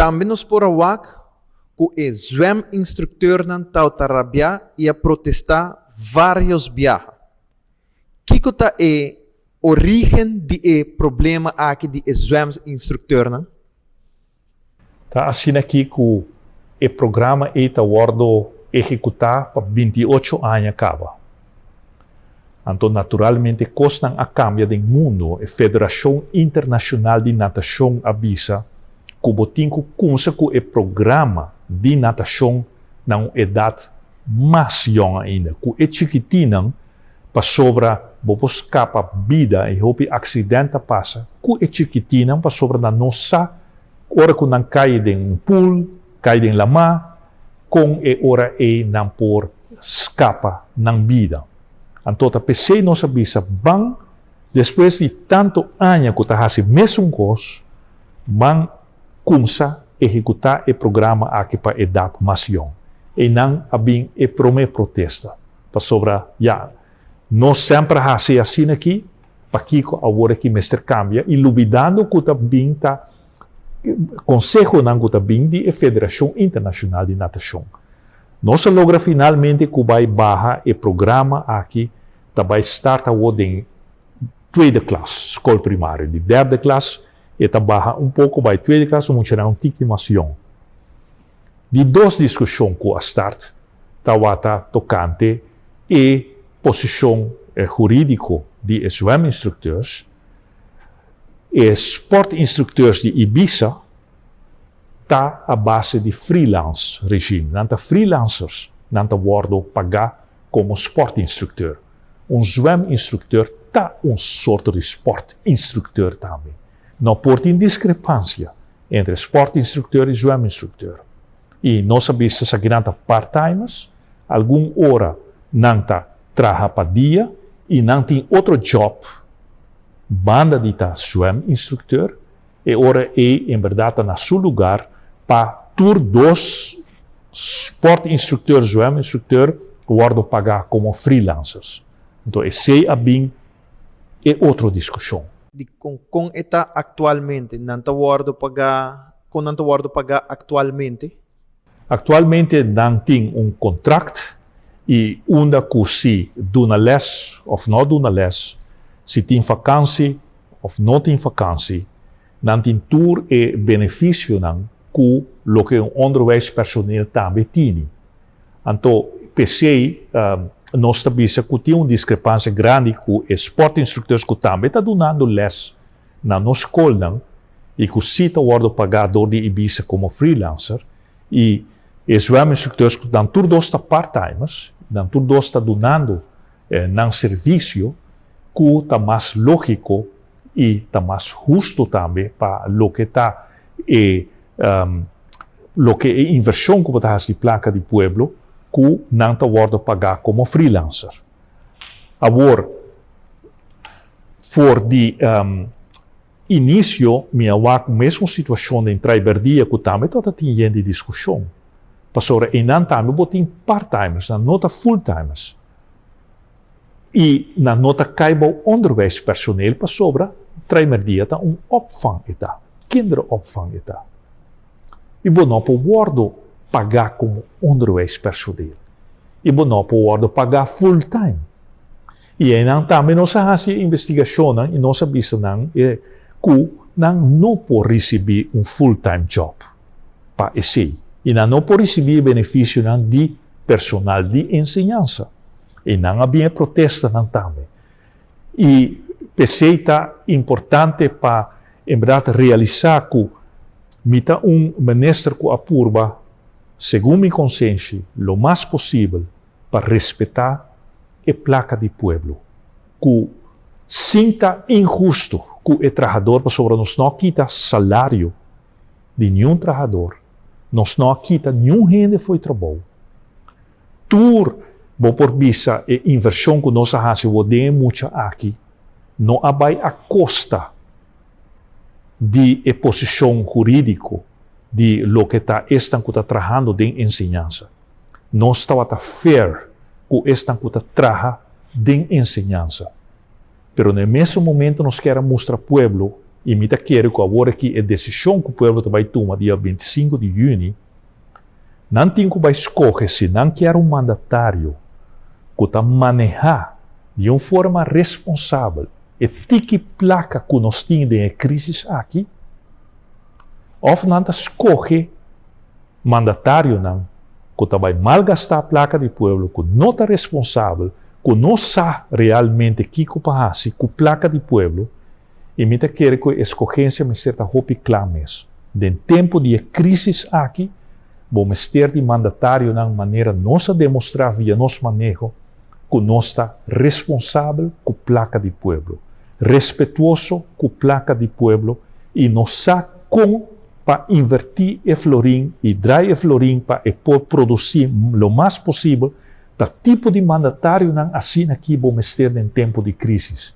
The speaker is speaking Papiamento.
Tambe nos por a wak ku e zwem-instrukteurnan tabata rabiá i a protestá vários biaha. Kiko ta e orígen di e problema aki di e zwem-instrukteurnan? Ta asina aki ku e programa ei ta wòrdu ehekutá pa 28 aña kaba. Anto naturalmente kosnan a kambia den mundu. E Federashon Internashonal di Natashon a bisa ku bo tin ku kumsa ku e programa di natashon na un edat mas yòn ainda, ku e chikitinnan, pasobra bo por skapa bida i hopi aksident ta pasa ku e chikitinnan pasobra nan no sa ora ku nan kai den un pool, kai den lamá, kon e ora ei nan por skapa nan bida. Anto ta p'esei nos a bisa ban despues di tantu aña ku ta hasi mesun kos, ban kumsa ehekutá e programa aki pa edat mas yòn. Einan a bin e promé protesta, pasobra ya, nos semper a hasi asina aki, pakiko awor aki mester kambia? I lubidando ku ta bin ta konsehonan ku ta bin di e Federashon Internashonal di Natashon. Nos a logra finalmente ku bai baha e programa aki ta bai start awor den tweede klas, skol primario. Di derde klas e ta baha un poko bai tweede klas, un muchanan un tiki mas yòn. Di dos diskushon ku a start tawata tokante e posishon hurídiko di e zweminstrukteurs. E sportinstrukteurs di Ibiza ta a base di freelance regime. Nan ta freelancers, nan ta wòrdu pagá komo sportinstrukteur. Un zweminstrukteur ta un sorto di sportinstrukteur tambe. No por tin diskrepansia entre sportinstrukteur i zweminstrukteur. I nos a bisa esaki nan ta part-timers, algun ora nan ta traha pa dia i nan tin otro job banda di ta zweminstrukteur. E ora ei en berdad ta na su lugar pa tur dos sportinstrukteur, zweminstrukteur wordo paga como freelancers. Enton esei a bin e otro diskushon. Di kon kon e ta aktualmente? Nan ta wordo paga, kon nan ta wordo paga aktualmente? Aktualmente nan tin un kontrakt i unda ku si duna lès òf no duna lès, si tin fakansi òf no tin fakansi, nan tin tur e benefisionan ku loke un onderwijspersoneel tambe tini. Anto p'esei nos ta bisa ku tin un diskrepansia grandi ku e sportinstrukteurs ku tambe ta dunando lès na nos skolnan i ku si ta wòrdu pagá dor di Ibisa komo freelancer i e zweminstrukteurs ku nan tur dos ta part-timers, nan tur dos ta dunando nan servisio ku ta mas lógiko i ta mas hustu tambe pa loke ta e loke e invershon ku bo ta hasi di plaka di pueblo ku nan ta wòrdu pagá komo freelancer. Awor, for di inisio mi a wak mesun situashon den Traiberdia ku tambe tabata tin yen di diskushon. Pasobra einan tambe bo tin part-timers, nan no ta full-timers. I nan no ta kai bou onderwijspersoneel pasobra Traimerdia ta un opvang e ta, kinderopvang e ta. I bo no por wòrdu pagá komo onderwijspersoneel. I bo no por wòrdu pagá full-time. I einan tambe nos a hasi e investigashonnan i nos a bisa nan e ku nan no por risibí un full-time job pa esei. I nan no por risibí e benefisionan di personal di enseñansa. I nan a bin e protestanan tambe. I p'esei ta importante pa en bèrdat realisá ku mi ta un minister ku a purba, segun mi konsenshi, lo mas posibel pa respetá e plaka di pueblo, ku sin ta inhustu ku e trahador pasobra nos no a kita salario di niun trahador, nos no a kita niun hende fo'i trabou. Tur bo por bisa e invershon ku nos a hasi wou den e mucha aki no a bai a kosta di e posishon hurídiko di loke ta esnan ku ta trahando den enseñansa. Nos tabata fair ku esnan ku ta traha den enseñansa. Pero na e mesun momento nos kier a mustra pueblo. I mi ta kere ku awor aki e desishon ku pueblo ta bai tuma dia 25 di yüni, nan tin ku bai skohe si nan kier un mandatario ku ta manehá di un forma responsabel e tiki plaka ku nos tin den e krísis aki, òf nan ta skohe mandatarionan ku ta bai malgastá plaka di pueblo, ku no ta responsabel, ku no sa realmente kiko pa hasi ku plaka di pueblo. I mi ta kere ku e eskogensia mester ta hopi kla mes. Den tempu di e krísis aki, bo mester di mandatarionan manera nos a demostrá via nos maneho ku nos ta responsabel ku plaka di pueblo, respetuoso ku plaka di pueblo i nos sa kon pa invertí e florin i drai e florin pa e por produsí lo mas posibel. Ta tipo di mandatarionan asina ki bo mester den tempu di krísis.